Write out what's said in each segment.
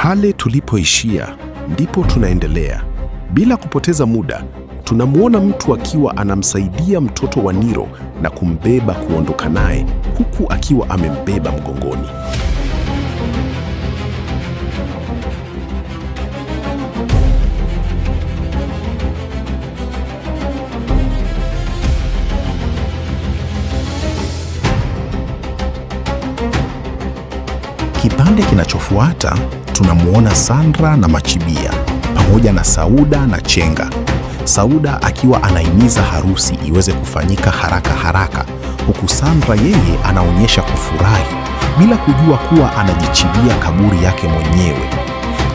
Pale tulipoishia ndipo tunaendelea. Bila kupoteza muda, tunamwona mtu akiwa anamsaidia mtoto wa Niro na kumbeba kuondoka naye huku akiwa amembeba mgongoni. Kipande kinachofuata tunamwona Sandra na Machibia pamoja na Sauda na Chenga. Sauda akiwa anahimiza harusi iweze kufanyika haraka haraka, huku Sandra yeye anaonyesha kufurahi bila kujua kuwa anajichimbia kaburi yake mwenyewe.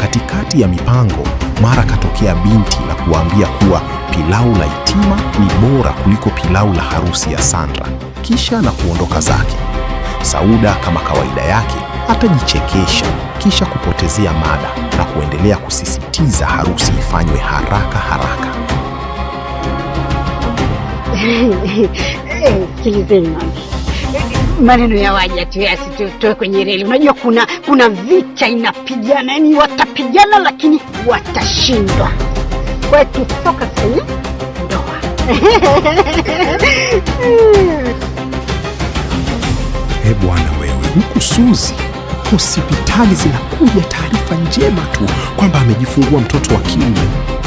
Katikati ya mipango, mara katokea binti na kuwaambia kuwa pilau la itima ni bora kuliko pilau la harusi ya Sandra, kisha na kuondoka zake. Sauda kama kawaida yake atajichekesha kisha kupotezea mada na kuendelea kusisitiza harusi ifanywe haraka haraka. Sikilizeni mami, maneno ya waja tu yasitutoe kwenye reli. Unajua kuna vita inapigana, yani watapigana lakini watashindwa. Kwa hiyo tufocus kwenye ndoa. E bwana wewe, huku Suzi hospitali zinakuja taarifa njema tu kwamba amejifungua mtoto wa kiume.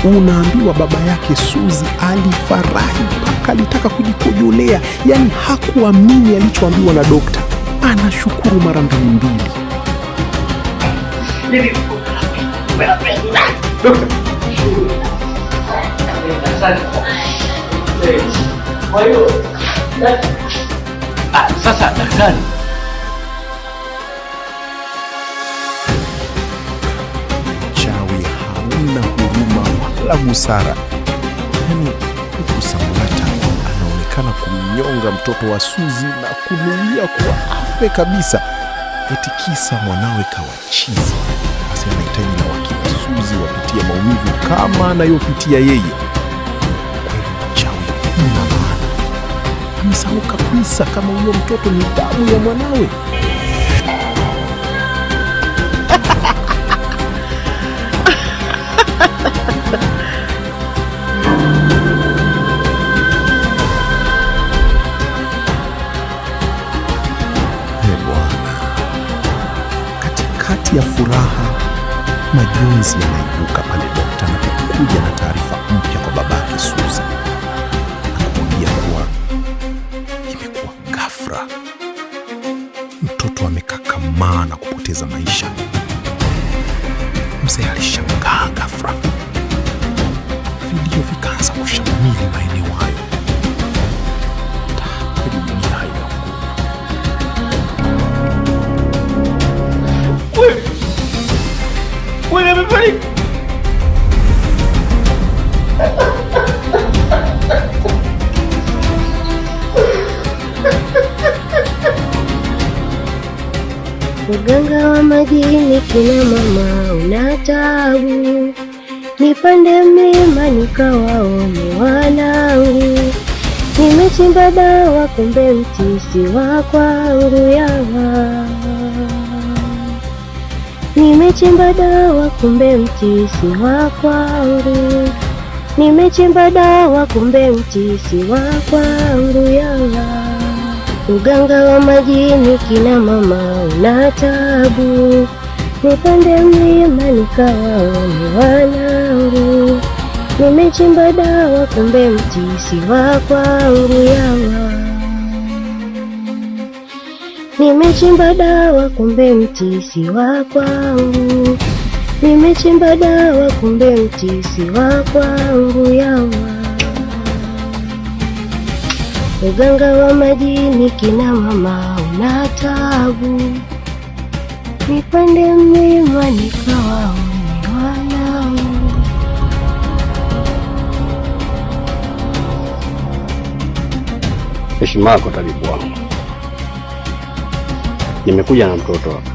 Unaambiwa baba yake Suzi alifurahi mpaka alitaka kujikojolea, yaani hakuamini alichoambiwa na dokta. Anashukuru mara mbili mbili. Sasa daktari, Chawi hauna huruma wala busara. Yaani huku Samlata anaonekana kumnyonga mtoto wa Suzi na kunuia kuwa afe kabisa, eti kisa mwanawe kawa chizi. Basi anahitaji na wakina Suzi wapitie maumivu kama anayopitia yeye. Kweli mchawi huna maana, amesahau kabisa kama huyo mtoto ni damu ya mwanawe. E Bwana, katikati ya furaha, majonzi yanaibuka pale dokta anapokuja na taarifa mpya kwa babake Suzi na kumwambia kuwa imekuwa ghafla, mtoto amekakamaa na kupoteza maisha. Mzee alishangaa ghafla, vilio vikaanza kushamili maeneo hayo. Kweli dunia haina huruma. Kweli amefariki. Uganga wa majini kina mama una tabu, nipande mlima nikawaone wanangu, nimechimba dawa kumbe mti si wa kwangu yawa, nimechimba dawa kumbe mti si wa kwangu, nimechimba dawa kumbe mti si wa kwangu yawa. Uganga wa majini kina mama una tabu, nipande mlima nikawaone wanangu, nimechimba dawa kumbe mti si wa kwangu yawa, nimechimba dawa kumbe mti si wa kwangu, nimechimba dawa kumbe mti si wa kwangu yawa. Uganga wa majini kina mama una tabu, nipande mlima nikawaone wanangu. Heshima yako tabibu wangu, nimekuja na mtoto hapa.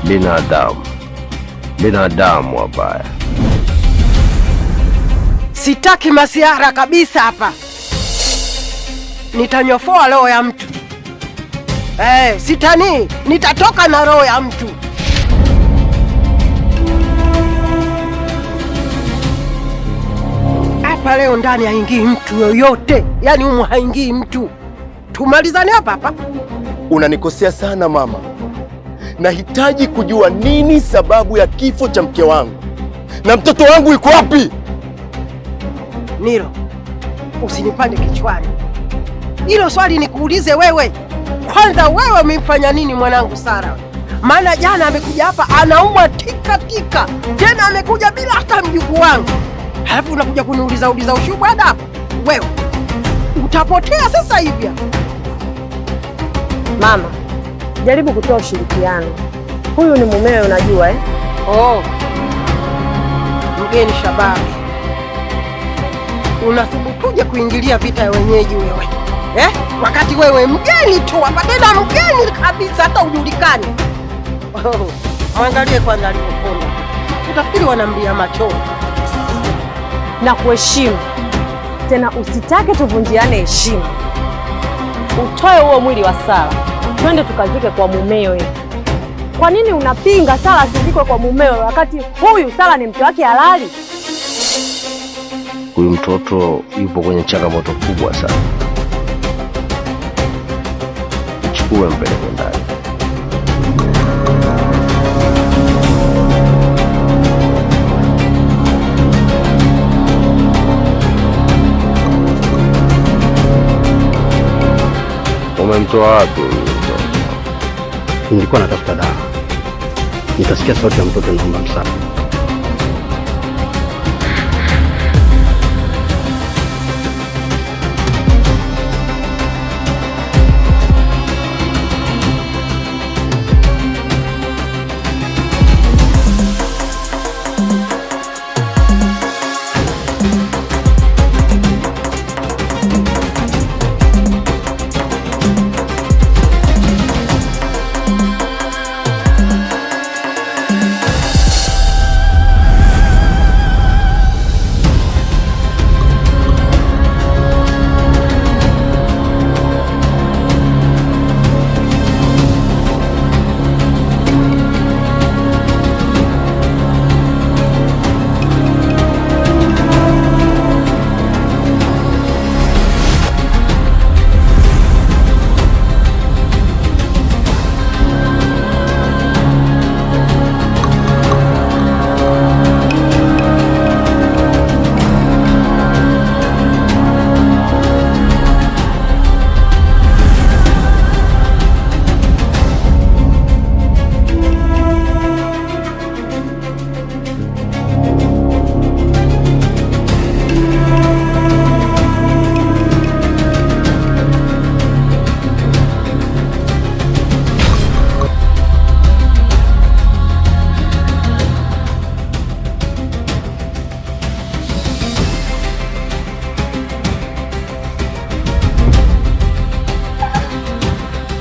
Binadamu, binadamu wabaya. Sitaki masiara kabisa hapa. Nitanyofoa roho ya mtu. Sitani, nitatoka na roho ya mtu. Hapa leo ndani haingii mtu yoyote, yaani humu haingii mtu. Tumalizane hapa hapa. Unanikosea sana mama. Nahitaji kujua nini sababu ya kifo cha mke wangu na mtoto wangu yuko wapi? Nilo, usinipande kichwani. Hilo swali nikuulize wewe. Kwanza wewe umemfanya nini mwanangu Sara? Maana jana amekuja hapa anaumwa tika tika, tena amekuja bila hata mjukuu wangu, halafu unakuja kuniuliza uliza ushubwada hapa. Wewe utapotea sasa hivi. Mama, jaribu kutoa ushirikiano. Huyu ni mumewe, unajua eh? Oh, mgeni Shababi, unathubutuje kuingilia vita ya wenyeji wewe eh? Wakati wewe mgeni tu hapa, tena mgeni kabisa, hata ujulikani. Oh, mwangalie kwanza alipokonda, utafikiri wanamlia machoni. Na kuheshimu tena, usitake tuvunjiane heshima. Utoe huo mwili wa Sara, twende tukazike kwa mumewe. Kwa nini unapinga Sara asizikwe kwa mumewe wakati huyu Sara ni mke wake halali? Huyu mtoto yupo kwenye changamoto kubwa sana. Mchukue mpeleke ndani. Umemtoa wapi huyu mtoto? Nilikuwa natafuta dawa, nikasikia sauti ya mtoto naomba msaada.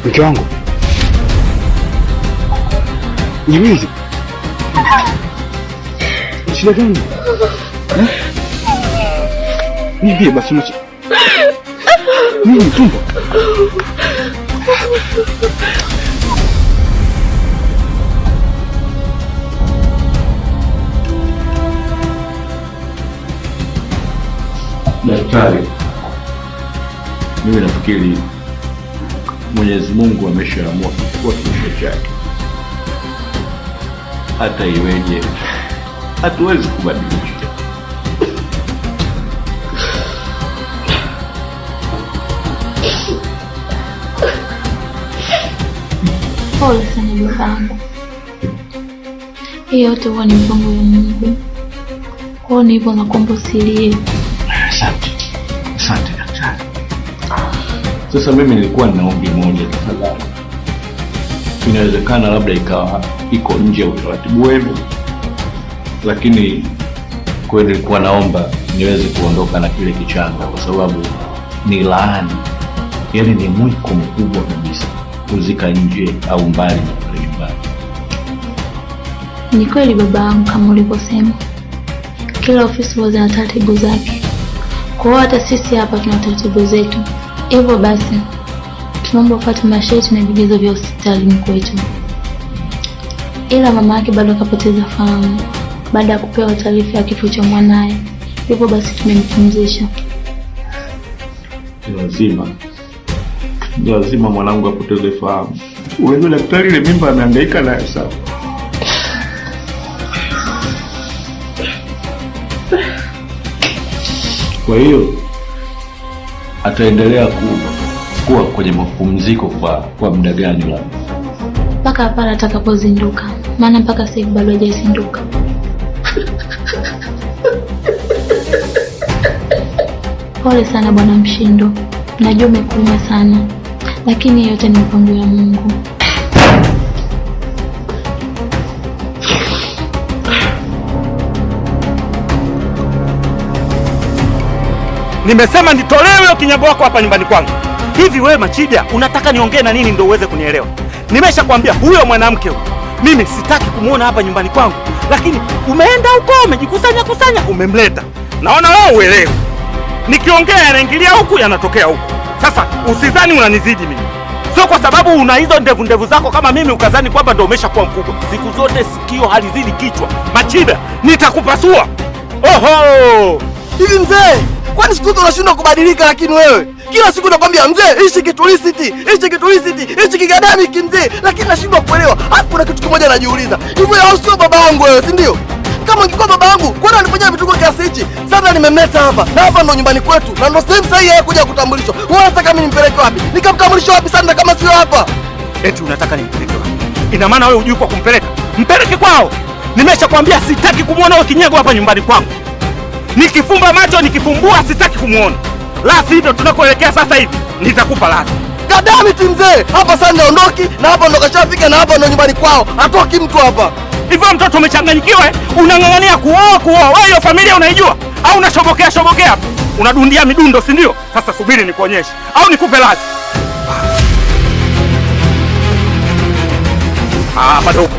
Mke wangu Nyamizi, shida gani? Niambie basi. Nini tumbo? Daktari, mimi nafikiri Mwenyezi Mungu ameshaamua kuchukua kifo chake. Hata iweje, hatuwezi kubadilisha. Pole sana babangu, hii yote huwa ni mpango wa Mungu. Kwao ni hivyo, nakuomba usilie. Asante, asante daktari. Sasa mimi nilikuwa nina ombi moja tafadhali. Inawezekana labda ikawa iko nje ya utaratibu wenu, lakini kweli nilikuwa naomba niweze kuondoka na kile kichanga, kwa sababu ni laani, yaani ni mwiko mkubwa kabisa kuzika nje au mbali na pale nyumbani. Ni kweli baba yangu, kama ulivyosema, Kila ofisi huwa zina taratibu zake, kwa hiyo hata sisi hapa tuna taratibu zetu. Hivyo basi tunaomba ufuate masharti na vigezo vya hospitalini kwetu. Ila mama yake bado akapoteza fahamu baada ya kupewa taarifa ya kifo cha mwanaye, hivyo basi tumempumzisha. Ni lazima mwanangu apoteze fahamu. Unajua daktari, ile mimba amehangaika nayo sana. Kwa hiyo ataendelea kuwa kwenye mapumziko kwa muda gani labda? Mpaka pale atakapozinduka, maana mpaka sasa hivi bado hajazinduka. Pole sana Bwana Mshindo, najua umekuuma sana, lakini yote ni mipango ya Mungu. Nimesema nitolewe huyo kinyago wako hapa nyumbani kwangu. Hivi wewe Machibia, unataka niongee na nini ndio uweze kunielewa? Nimeshakwambia huyo mwanamke huyo mimi sitaki kumuona hapa nyumbani kwangu, lakini umeenda huko umejikusanya kusanya, umemleta. Naona wewe uelewi. Nikiongea yanaingilia huku yanatokea huku. Sasa usizani unanizidi mimi, sio kwa sababu una hizo ndevu ndevu zako kama mimi ukazani kwamba ndio umeshakuwa mkubwa. Siku zote sikio halizidi kichwa. Machibia, nitakupasua. Oho! Hivi mzee, kwani siku zote unashindwa kubadilika? Lakini wewe kila siku nakwambia mzee, ishi kitulisiti, ishi kitulisiti, ishi kigadami kimzee, lakini nashindwa kuelewa. Alafu kuna kitu kimoja najiuliza, hivi wewe sio baba yangu wewe, si ndio? Kama ungekuwa baba yangu, kwani alifanya vituko kiasi hichi? Sasa nimemleta hapa na hapa ndo nyumbani kwetu na ndo sehemu sahihi yeye kuja kutambulishwa. Wewe unataka mimi nimpeleke wapi? Nikamtambulisha wapi sasa kama sio hapa? Eti unataka nimpeleke wapi? Ina maana wewe hujui kwa kumpeleka? Mpeleke kwao. Nimeshakwambia sitaki kumwona huyo kinyago hapa nyumbani kwangu. Nikifumba macho nikifumbua, sitaki kumuona. La sivyo tunakoelekea sasa hivi nitakupa lazi. Gadamiti mzee, hapa sasa ndio na hapa ndo kashafika na hapa ndo nyumbani kwao. Hatoki mtu hapa. Hivyo mtoto umechanganyikiwa, unang'ang'ania kuoa kuoa. Wewe hiyo familia unaijua au unashobokea shobokea? Unadundia midundo, si ndio? Sasa subiri nikuonyeshe au nikupe lazi. Ah, bado huko.